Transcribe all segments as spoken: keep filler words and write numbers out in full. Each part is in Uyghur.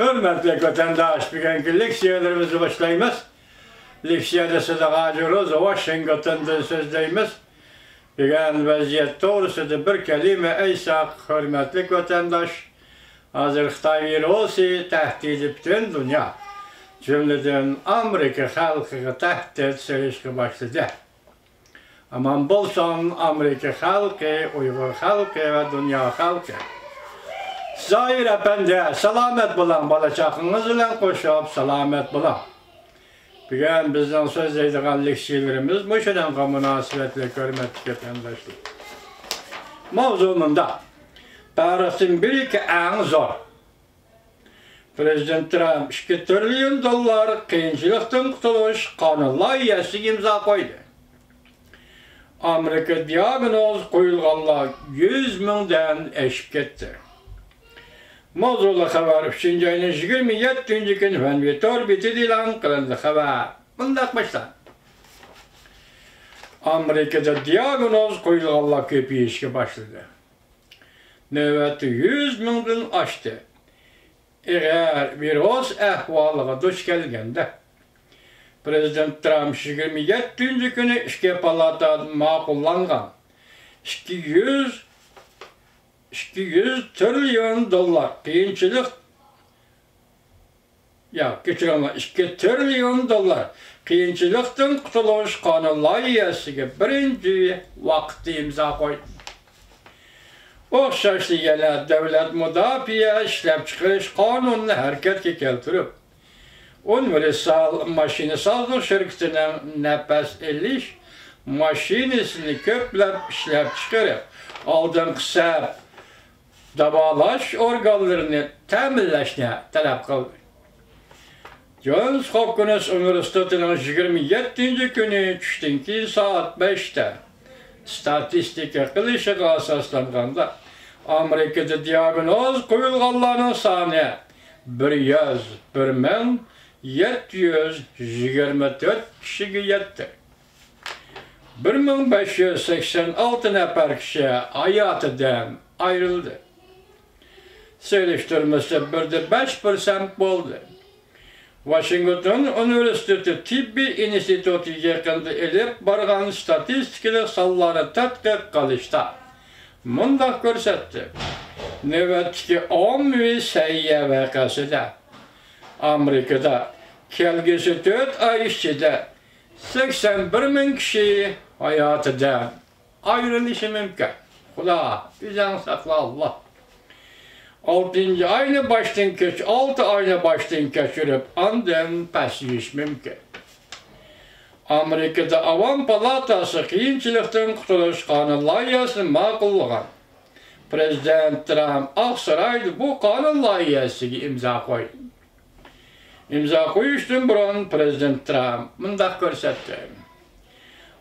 ھۆرمەتلىك ۋەتەنداش، بۈگۈنكى لېكسىيەلىرىمىزنى باشلايمىز. لېكسىيەدە سىزگە ھازىر روزا ۋاشىنگتوندىن سۆزلەيمىز. بۈگۈن ۋەزىيەت توغرىسىدا بىر كەلىمە ئېيتساق، ھۆرمەتلىك ۋەتەنداش، ھازىر خىتاي ۋىرۇسى تەھدىتى پۈتۈن دۇنيا، جۈملىدىن ئامېرىكا خەلقىگە تەھدىت سېلىشقا باشلىدى. ئامان بولسۇن ئامېرىكا خەلقى، ئۇيغۇر خەلقى ۋە دۇنيا خەلقى. زاھىر ئەپەندى، سالامەت بولۇڭ، بالا چاقىڭىز بىلەن قوشۇپ سالامەت بولۇڭ. بۈگۈن بىزنىڭ سۆزلەيدىغان لېكسىيەلىرىمىز مۇشۇنىڭغا مۇناسىۋەتلىك، ھۆرمەتلىك ۋەتەنداشلار. ماۋزۇ مۇنداق. تارىختىن بېرىكى ئەڭ زور. پرېزىدېنت ترامپ ئىككى تىرىليون دوللار قىيىنچىلىقتىن قۇتۇلۇش قانۇن لايىھەسىگە ئىمزا قويدى. ئامېرىكا دىياگنوز قويۇلغانلار يۈز مىڭدىن ئېشىپ كەتتى. ماۋزۇلۇق خەۋەر ئۈچىنچى ئاينىڭ يىگىرمە يەتتىنچى كۈنى فەنۋى تور بېتىدە ئېلان قىلىندى. خەۋەر مۇنداق باشلاندى. ئامېرىكىدا دىياگنوز قويۇلغانلار كۆپىيىشكە باشلىدى. نۆۋەتتە يۈز مىڭدىن ئاشتى. ئېغىر ۋىرۇس ئەھۋالىغا دۇچ كەلگەندە، پرېزىدېنت ترامپ يىگىرمە يەتتىنچى كۈنى ئىككى پالاتادا ماقۇللانغان ئىككى يۈز، ئىككى يۈز تىرىليون دوللار قىيىنچىلىق، ياق، كەچۈرۈڭلار، ئىككى تىرىليون دوللار قىيىنچىلىقتىن قۇتۇلۇش قانۇن لايىھەسىگە بىرىنچى ۋاقىتتا ئىمزا قويدى. ئوخشاشلا يەنە دۆلەت مۇداپىئە ئىشلەپچىقىرىش قانۇنىنى ھەرىكەتكە كەلتۈرۈپ، ئۇنىۋېرسال ماشىنىسازلىق شىركىتىنىڭ نەپەس ئېلىش ماشىنىسىنى كۆپلەپ ئىشلەپچىقىرىپ، ئالدىنقى سەپ داۋالاش ئورگانلىرىنى تەمىنلەشنى تەلەپ قىلدى. جونس ھوپكىنس ئۇنىۋېرسىتېتىنىڭ يىگىرمە يەتتىنچى كۈنى چۈشتىن كېيىن سائەت بەشتە ئىستاتىستىكا قىلىشىغا ئاساسلانغاندا، ئامېرىكىدا دىياگنوز قويۇلغانلارنىڭ سانى بىر يۈز بىر مىڭ يەتتە يۈز يىگىرمە تۆت كىشىگە يەتتى. بىر مىڭ بەش يۈز سەكسەن ئالتە نەپەر كىشى ھاياتىدىن ئايرىلدى. سېلىشتۇرمىسى بىر دە بەش پىرسەنت بولدى. ۋاشىنگتون ئۇنىۋېرسىتېتى تېببىي ئىنستىتۇتى يېقىندا ئېلىپ بارغان ستاتىستىكىلىق سانلارنى تەتقىق قىلىشتا مۇنداق كۆرسەتتى: نۆۋەتتىكى ئاممىۋى سەھىيە ۋەقەسىدە ئامېرىكىدا كەلگۈسى تۆت ئاي ئىچىدە سەكسەن بىر مىڭ كىشى ھاياتىدىن ئايرىلىشى مۇمكىن. خۇدا ئۆزۈڭ ساقلا، ئاللا. ئالتىنچى ئاينى باشتىن كەچ-، ئالتە ئاينى باشتىن كەچۈرۈپ، ئاندىن پەسىيىش مۇمكىن. ئامېرىكىدا ئاۋام پالاتاسى قىيىنچىلىقتىن قۇتۇلۇش قانۇن لايىھەسىنى ماقۇللىغان. پرېزىدېنت ترامپ ئاقسارايدا بۇ قانۇن لايىھەسىگە ئىمزا قويدى. ئىمزا قويۇشتىن بۇرۇن پرېزىدېنت ترامپ مۇنداق كۆرسەتتى: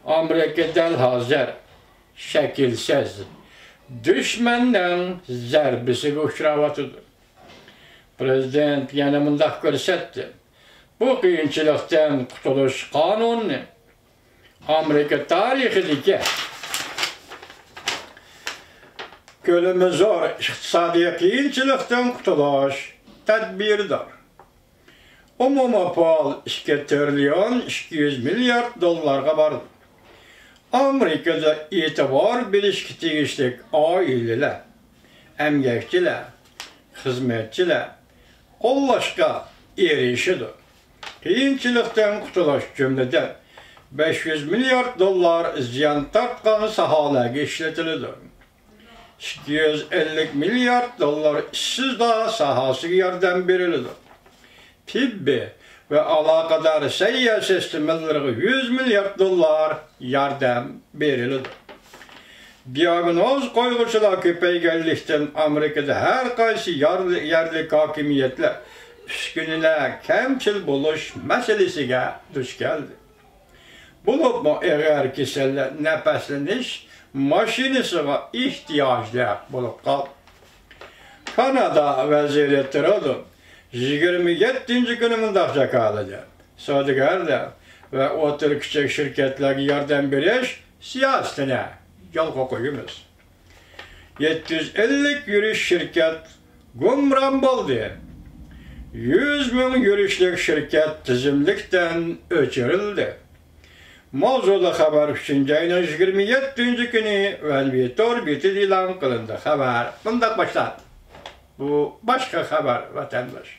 ئامېرىكا دەل ھازىر شەكىلسىز دۈشمەننىڭ زەربىسىگە ئۇچراۋاتىدۇ. پرېزىدېنت يەنە مۇنداق كۆرسەتتى: بۇ قىيىنچىلىقتىن قۇتۇلۇش قانۇنى ئامېرىكا تارىخىدىكى كۆلىمى زور ئىقتىسادىي قىيىنچىلىقتىن قۇتۇلۇش تەدبىرىدۇر. ئومۇمىي پۇل ئىككى تىرىليون ئىككى يۈز مىليارد دوللارغا بارىدۇ. ئامېرىكىدا ئېتىبار بېرىشكە تېگىشلىك ئائىلىلەر، ئەمگەكچىلەر، خىزمەتچىلەر قوللاشقا ئېرىشىدۇ. قىيىنچىلىقتىن قۇتۇلۇش، جۈملىدىن، بەش يۈز مىليارد دوللار زىيان تارتقان ساھەلەرگە ئىشلىتىلىدۇ. ئىككى يۈز ئەللىك مىليارد دوللار ئىشسىزلار ساھەسىگە ياردەم بېرىلىدۇ. تېببىي ۋە ئالاقىدار سەھىيە سىستېمىلىرىغا يۈز مىليارد دوللار ياردەم بېرىلىدۇ. دىياگنوز قويغۇچىلار كۆپەيگەنلىكتىن، ئامېرىكىدا ھەر قايسى يارلى-، يەرلىك ھاكىمىيەتلەر ئۈسكۈنىلەر كەمچىل بولۇش مەسىلىسىگە دۇچ كەلدى. بولۇپمۇ ئېغىر كېسەللەر نەپەسلىنىش ماشىنىسىغا ئېھتىياجلىق بولۇپ قالدى. كانادا ۋەزىرى ترۇدو يىگىرمە يەتتىنچى كۈنى مۇنداق جاكارلىدى: سودىگەرلەر ۋە ئوتتۇرا، كىچىك شىركەتلەرگە ياردەم بېرىش سىياسىتىنى يولغا قويىمىز. يەتتە يۈز ئەللىك يۈرۈش شىركەت گۇمران بولدى. يۈز مىڭ يۈرۈشلۈك شىركەت تىزىملىكتىن ئۆچۈرۈلدى. ماۋزۇلۇق خەۋەر ئۈچىنچى ئاينىڭ يىگىرمە يەتتىنچى كۈنى ۋەنۋى تور بېتىدە ئېلان قىلىندى. خەۋەر مۇنداق باشلاندى. بۇ باشقا خەۋەر، ۋەتەنداش.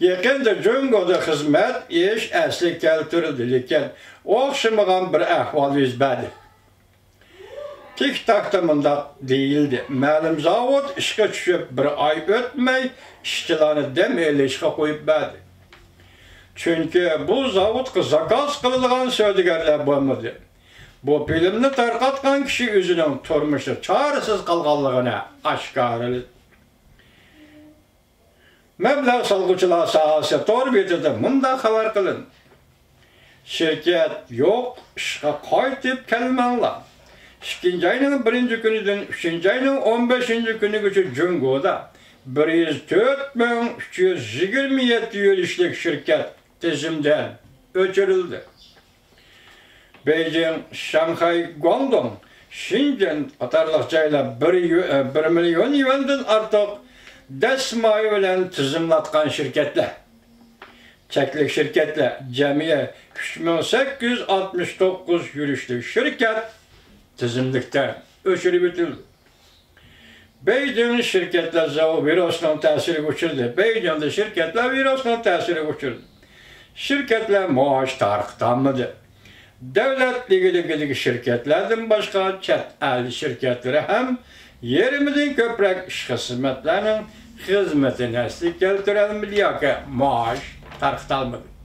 يېقىندا جۇڭگودا خىزمەت ئىش ئەسلىگە كەلتۈرۈلدى، لېكىن ئوخشىمىغان بىر ئەھۋال يۈز بەردى. تىك تاكتا مۇنداق دېيىلدى، مەلۇم زاۋۇت ئىشقا چۈشۈپ بىر ئاي ئۆتمەي ئىشچىلارنى دەم ئېلىشقا قويۇپ بەردى. چۈنكى بۇ زاۋۇتقا زاكاز قىلىدىغان سودىگەرلەر بولمىدى. بۇ فىلىمنى تارقاتقان كىشى ئۆزىنىڭ تۇرمۇشتا چارىسىز قالغانلىقىنى ئاشكارىلىدى. مەبلەغ سالغۇچىلار ساھەسى تور بېتىدە مۇنداق خەۋەر قىلىندى. شىركەت يوق، ئىشقا قايتىپ كەلمەڭلار. ئىككىنچى ئاينىڭ بىرىنچى كۈنىدىن ئۈچىنچى ئاينىڭ ئون بەشىنچى كۈنىگىچە جۇڭگودا بىر يۈز تۆت مىڭ ئۈچ يۈز يىگىرمە يەتتە يۈرۈشلۈك شىركەت تىزىمدىن ئۆچۈرۈلدى. بېيجىڭ، شاڭخەي، گۇاڭدۇڭ، شېنجېن قاتارلىق جايلار بىر يۈ-، بىر مىليون يۈەندىن ئارتۇق دەسمايە بىلەن تىزىملاتقان شىركەتلەر، چەكلىك شىركەتلەر، جەمئىي ئۈچ مىڭ سەككىز يۈز ئاتمىش توققۇز يۈرۈشلۈك شىركەت تىزىملىكتىن ئۆچۈرۈۋېتىلدى. بېيجىڭ شىركەتلەر زاۋۇ ۋىرۇسنىڭ تەسىرىگە ئۇچرىدى. بېيجىڭدا شىركەتلەر ۋىرۇسنىڭ تەسىرىگە ئۇچرىدى. شىركەتلەر مائاش تارقىتالمىدى. دۆلەت ئىگىلىكىدىكى شىركەتلەردىن باشقا چەت ئەل شىركەتلىرى ھەم يېرىمىدىن كۆپرەك ئىش خىزمەتلەرنىڭ خىزمىتىنى ئەسلىگە كەلتۈرەلمىدى ياكى مائاش تارقىتالمىدى.